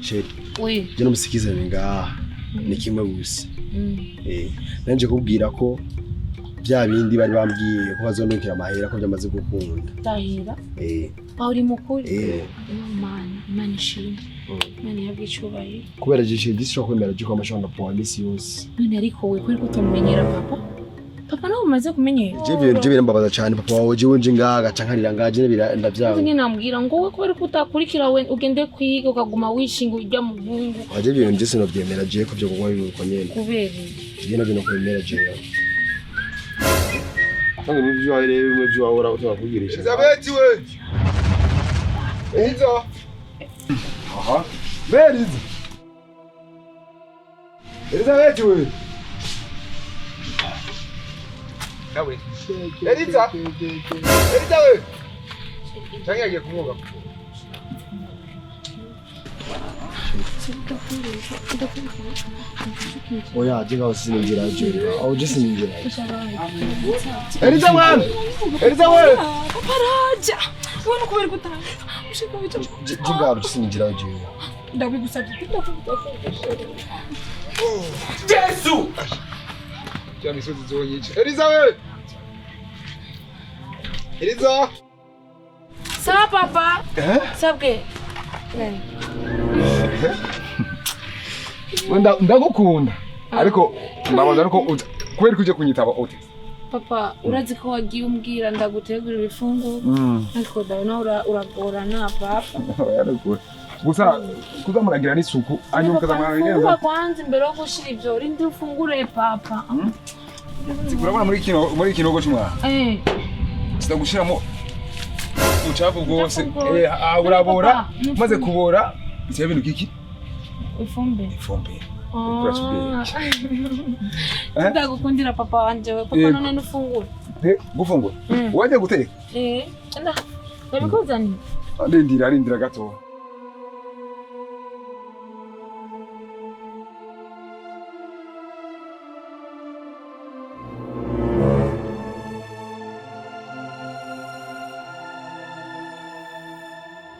Chérie. Oui. Je namusikizane ngaha ni kimwe gusa. Nanje kubwira ko bya bindi bari bambwiye ko bazondekera amahera ko byamaze gukunda. Tahira. Aho uri mukuri. Imana, Imana ishimwe. Imana ihabwe icubahiro. Kubera je ndishobora kwemera je ko amashobora ndapoha iminsi yose. None ariko we kuri kutumenyera papa. Papa nawe umaze kumenyera. Je ibintu je birambabaza cyane papa wawe jewe nje ngaha gaca nkarira ngaha je ndavyanga. Nyine namubwira ngo we kubera ko utakurikira we ugende kwiga ukaguma wishinga ujya mu bungu. Waje ibintu je sinovyemera je ko byo kugwa biruko nyene. Kubera iki? Je navyo nokwemera je. Ntabwo ibyo wawe rero bimwe byo wahora utabakugirisha. Elizabeth we! Eliza! Aha. Be Eliza! Elizabeth we! Nawe. Eliza! Eliza we! Changi agiye kumwoga. Oya, je ngaho sininjira je. Aho je sininjira. Eliza mwana! Eliza we! Papa araja. Wewe no kubera ko ushaka bica. Je ngaho je sininjira je. Ndabigusabye ndakubwira. Yesu! Kya misozi zonyica. Eliza we! Eliza! Sawa papa. Eh? Sabwe. Wenda ndagukunda. Ariko mbabaza ariko kubera ko uje kunyitaba ute? Papa urazi ko wagiye umbwira ndagutegura ibifungurwa. Ariko ndabona uragorana papa. Yaragora. Gusa kuzamuragira n'isuku hanyuma ukazamuragira Fungura kwanza imbere yo gushira ivyo rindi ufungure papa. Urabona muri kino muri kinogo cy'umwana. Kitagushiramo ubucafu bwose. Urabora maze kubora biteye ibintu kiki? Ifumbire. Ifumbire. Ndagukundira papa wanje we. Papa none nufungura. Gufungura? Waje guteka? Ndabikuzaniye. Ndindira rindira gato.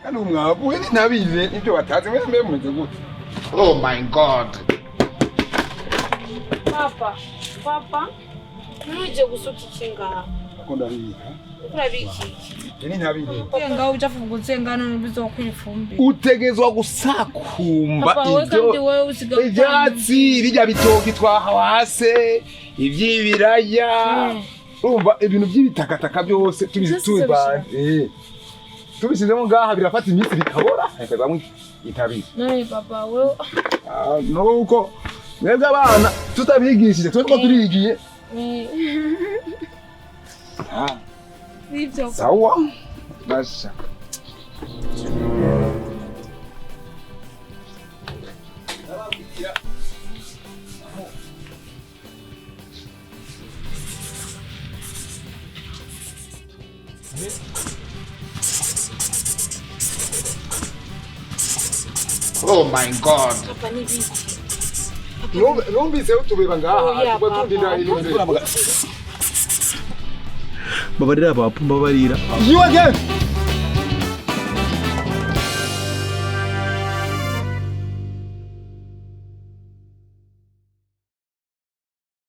Kandi umwavu we ntabire ibyo batazi mwe mbe mumeze gute? Oh my God. Papa, papa, ntuje gusuka iki ngaha. Ko ndabika. Urabika iki? Ni ntabire. Ngaho ujafu ngano bizokwira ifumbire. Utegezwa gusakumba Papa we kandi wewe usiga ivyatsi bijya bitoki twahawase ivy'ibiraya. Urumva ibintu by'ibitakataka byose tubibanje. Tubisizemo ngaha birafata iminsi bikabora bamwe itabire. None papa wewe Nuko mwebwe abana tutabigishije twe ko turigiye. Nivyo. Sawa. Basha. Oh my God. Papa ni biki? Numvise utubeba ngaha tuba tundinda intuze. Mbabarira papa, mbabarira. You again.